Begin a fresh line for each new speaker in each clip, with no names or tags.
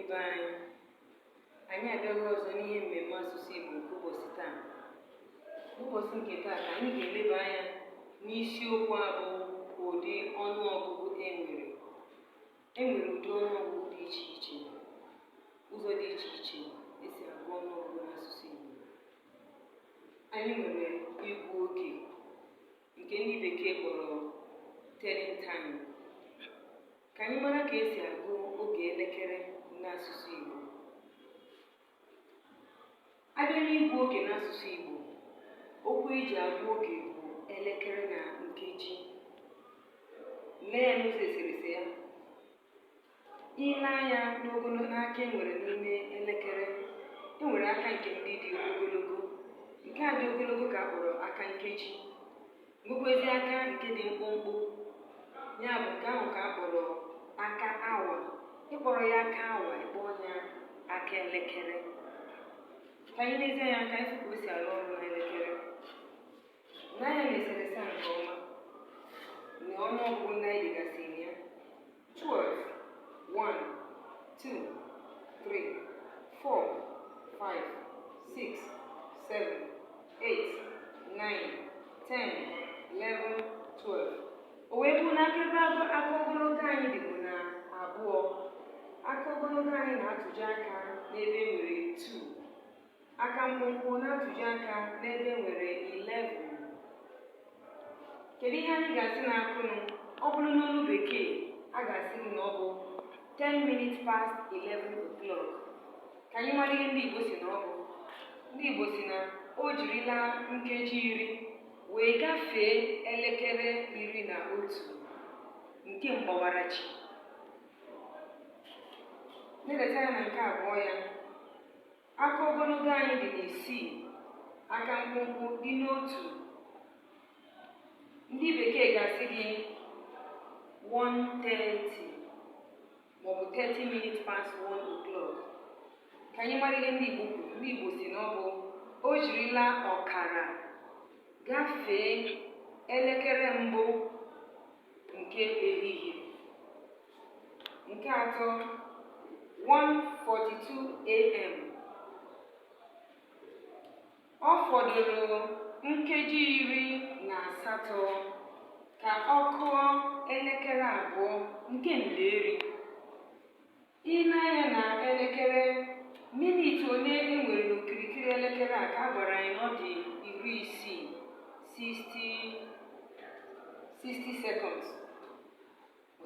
Be anyị, anyị abịaghị ọzọ n'ihe mmemme asụsụ Igbo nke ụbọchị taa. N'ụbọchị nke taa ka anyị ga-eleba anya n'isiokwu a bụ ụdị ọnụọgụgụ e nwere. E nwere ụdị ọnụọgụgụ dị iche iche, ụzọ dị iche iche esi agụ ọnụọgụgụ n'asụsụ Igbo. Anyị nwere ịgụ oge nke ndị bekee kpọrọ telling time. Ka anyị mara ka esi agụ oge elekere n'asụsụ Igbo. A bịa n'ịgụ oge n'asụsụ Igbo, okwu eji agụ oge bụ elekere na nkeji. Lee ya n'ụzọ eserese ya. I lee anya n'ogologo n'aka e nwere n'ime elekere, e nwere aka nke ndị dị ogologo. Nke a dị ogologo ka a kpọrọ aka nkeji. Nwekwezi aka nke dị mkpụmkpụ, ya bụ nke ahụ ka a kpọrọ aka awa. Ị kpọrọ ya aka awa, ị kpọọ ya aka elekere. Ka anyị lezie anya ka anyị fụ ka o si arụ ọrụ n'elekere. Lee anya n'eserese a nke ọma na ọnụọgụgụ ndị anyị degasịrị ya: 12, 1, 2, 3, 4, 5, 6, 7, 8, 9, 10, 11, 12. O wee bụrụ na aka ebe aka ogologo anyị dịbụ na abụọ. Aka ogologo anyị na-atụje aka n'ebe e nwere 2, aka mkpụmkpụ na-atụje aka n'ebe e nwere 11. Kedu ihe anyị ga-asị na-akụnụ? Ọ bụrụ n'olu bekee, a ga-asị gị na ọ bụ 10 minutes past 11 o'clock. Ka anyị mara ihe ndị Igbo si na ọ bụ. Ndị Igbo si na o jirila nkeji 10 wee gafee elekere 11 nke mgbawarachi. Ledata anya na nke abụọ ya. Aka ogologo anyị dị n'isii, aka mkpụmkpụ dị n'otu. Ndị bekee ga-asị gị 1:30 maọbụ 30 minutes past 1 o'clock. Ka anyị mara ihe ndị Igbo kwuru. Ndị Igbo si na ọ bụ o jirila ọkara gafee elekere mbụ nke ehihie. Nke atọ, 1:42 a.m. Ọ fọdụrụ nkeji 18 ka ọ kụọ elekere 2 nke ndeeri. I lee anya na elekere, minit ole e nwere n'okirikiri elekere a ka a gwara anyị na ọ dị 60, 60, 60 seconds,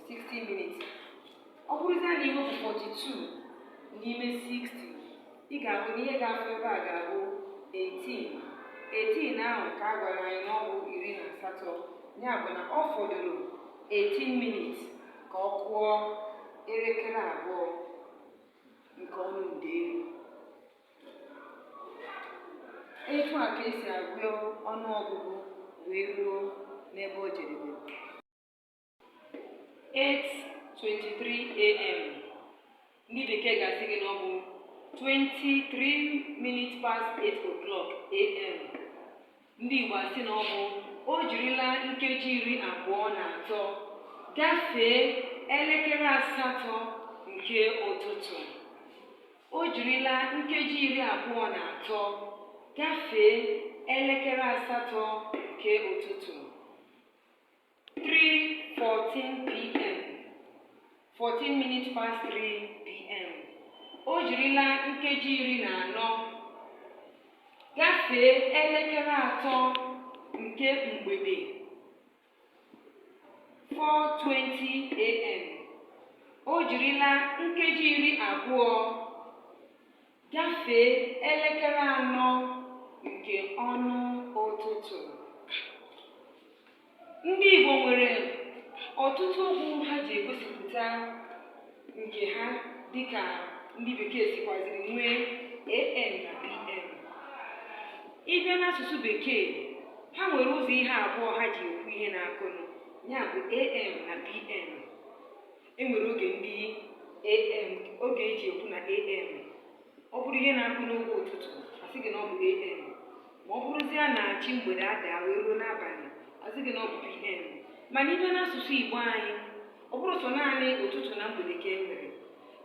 60 minutes. Ọ bụrụzie na iwepụ 42 n'ime 60, ị ga-ahụ na ihe ga-afọ ebe a ga-abụ 18. 18 ahụ ka a gwara anyị na ọ bụ 18. Ya bụ na ọ fọdụrụ 18 minutes ka ọ kụọ elekere 2 nke ọnụ ndeeri. Etu a ka esi agụ ọnụọgụgụ wee ruo n'ebe o jedebere. 8:23 a.m., ndị bekee ga-asị gị na ọ bụ 23 minutes past 8 o'clock am. Ndị Igbo asị na ọ bụ o jirila nkeji 23 gafee elekere 8 nke ụtụtụ. O jirila nkeji 23 gafee elekere 8 nke ụtụtụ. 3:14 p.m., 14 minutes past 3 p.m., o jirila nkeji 14 gafee elekere 3 nke mgbede. 4:20 a.m., o jirila nkeji 20 gafee elekere 4 nke ọnụ ụtụtụ. Ndị Igbo nwere ọtụtụ okwu ha ji egosipụta nke ha, dịka ndị bekee sikwaziri nwee am na pm. Ị bịa n'asụsụ bekee, ha nwere ụzọ ihe abụọ ha ji ekwu ihe na-akụnụ, ya bụ am na pm. E nwere oge ndị am, oge eji ekwu na am. Ọ bụrụ ihe na-akụ n'oge ụtụtụ, asị gị na ọ bụ am. Ma ọ bụrụzie na chi mgbede adaa wee ruo n'abalị, asị gị na ọ bụ pm. Mana ị bịa n'asụsụ Igbo anyị, ọ bụrụ sọ naanị ụtụtụ na mgbede ka e nwere.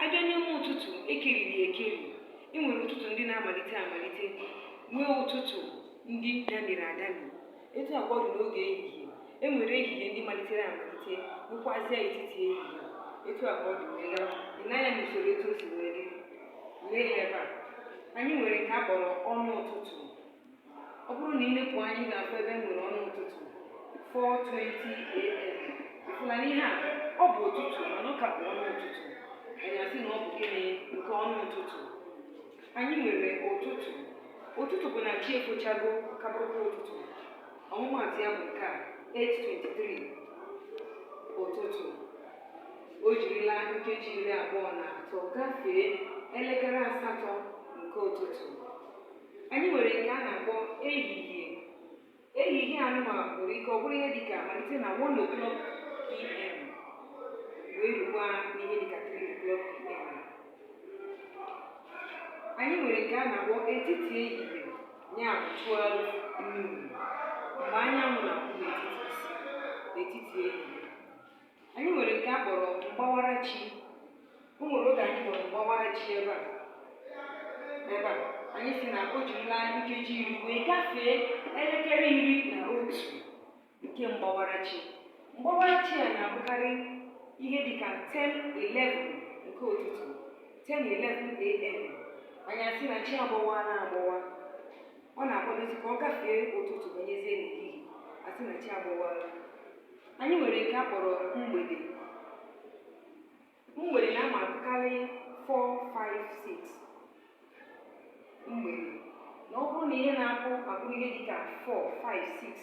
Abịa n'ime ụtụtụ Ụtụtụ ekeriri ekeri. E nwere ụtụtụ ndị na-amalite amalite, nwee ụtụtụ ndị damiri adami. Etu a ka ọ dị n'oge ehihie. E nwere ehihie ndị malitere amalite, nwekwazịa etiti ehihie. Etu a ka ọ dị wee gawa. Ị nee anya n'usoro etu o si wee dị. Lee ha ebe a. Anyị nwere nke a kpọrọ ọnụ ụtụtụ. Ọ bụrụ na ị lepụ anya, ị ga-afụ ebe e nwere ọnụ ụtụtụ 4:20 a.m. Ị fụla n'ihe a? Ọ bụ ụtụtụ, mana ọ ka bụ ọnụ ụtụtụ. Anyị asị na ọ bụ gịnị? Nke ọnụ ụtụtụ. Anyị nwere ụtụtụ. Ụtụtụ bụ na chi efochago, ka bụrụkwa ụtụtụ. Ọmụmaatụ ya bụ nke a, 8:23 ụtụtụ. O jirila nkeji 23 gafee elekere 8 nke ụtụtụ. Anyị nwere nke a na-akpọ ehihie. Ehihie anụma nwere ike ọ bụrụ ihe dịka malite na 1 o'clock pm wee rukwa n'ihe dịka 3 o'clock pm. Anyị nwere nke a na-akpọ etiti ehihie, ya bụ 12 noon, mgbe anyanwụ na-akwụ n'etiti isi, n'etiti ehihie. Anyị nwere nke a kpọrọ mgbawara chi. O nwere oge anyị kpọrọ mgbawara chi ebe a. Ebe a anyị sị na o jirila nkeji 10 wee gafee elekere 11 nke mgbawara chi. Mgbawara chi a na-abụkarị ihe dịka 10:11 nke ụtụtụ, 10:11 a.m. Anyị asị na chi agbawala agbawa. Ọ na-akwadozi ka ọ gafee ụtụtụ banyezie n'ehihie. Asị na chi agbawala. Anyị nwere nke a kpọrọ mgbede. Mgbede na-ama abụkarị 4, 5, 6. Mgbede. Na ọ bụrụ na ihe na-akụ abụrụ ihe dịka 4, 5, 6,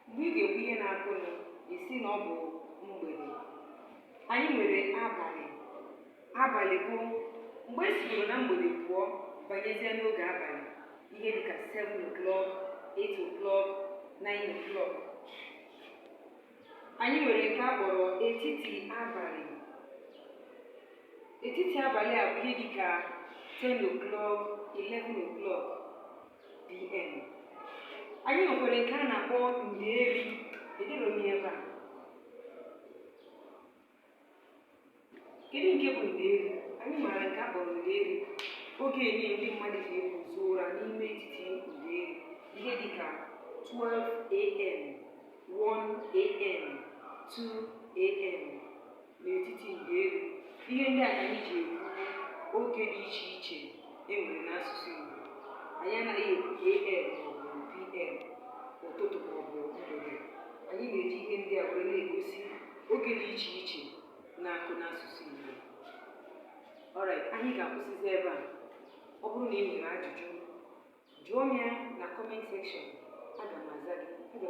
mgbe ị ga-ekwu ihe na-akụnụ, ị sị na ọ bụ mgbede. Anyị nwere abalị. Abalị bụ mgbe e sigoro na mgbede pụọ banyezie n'oge abalị, ihe dịka 7 o'clock, 8 o'clock, 9 o'clock. Anyị nwere nke a kpọrọ etiti abalị. Etiti abalị a bụ ihe dịka 10 o'clock, 11 o'clock pm. Anyị nwekwara nke a na-akpọ ndeeri. Edero m ya ebe a. Kedu nke bụ ndeeri? Anyị maara nke a kpọrọ ndeeri. Oge enye ndị mmadụ ji ekwuzu ụra n'ime etiti ndeeri, ihe dịka 12 a.m., 1 a.m., 2 a.m. n'etiti ndeeri. Ihe ndị a ka anyị ji ekwu oge dị iche iche e nwere n'asụsụ Igbo. Anyị anaghị ekwu am maọbụ pm, ụtụtụ maọbụ mgbede. Anyị na-eji ihe ndị a were na-egosi oge dị iche iche na-akụ n'asụsụ Igbo. Alright, anyị ga-akwụsịzi ebe a. Ọ bụrụ na ị nwere ajụjụ, jụọ m ya na comment section. Aga m aza gị. Aga m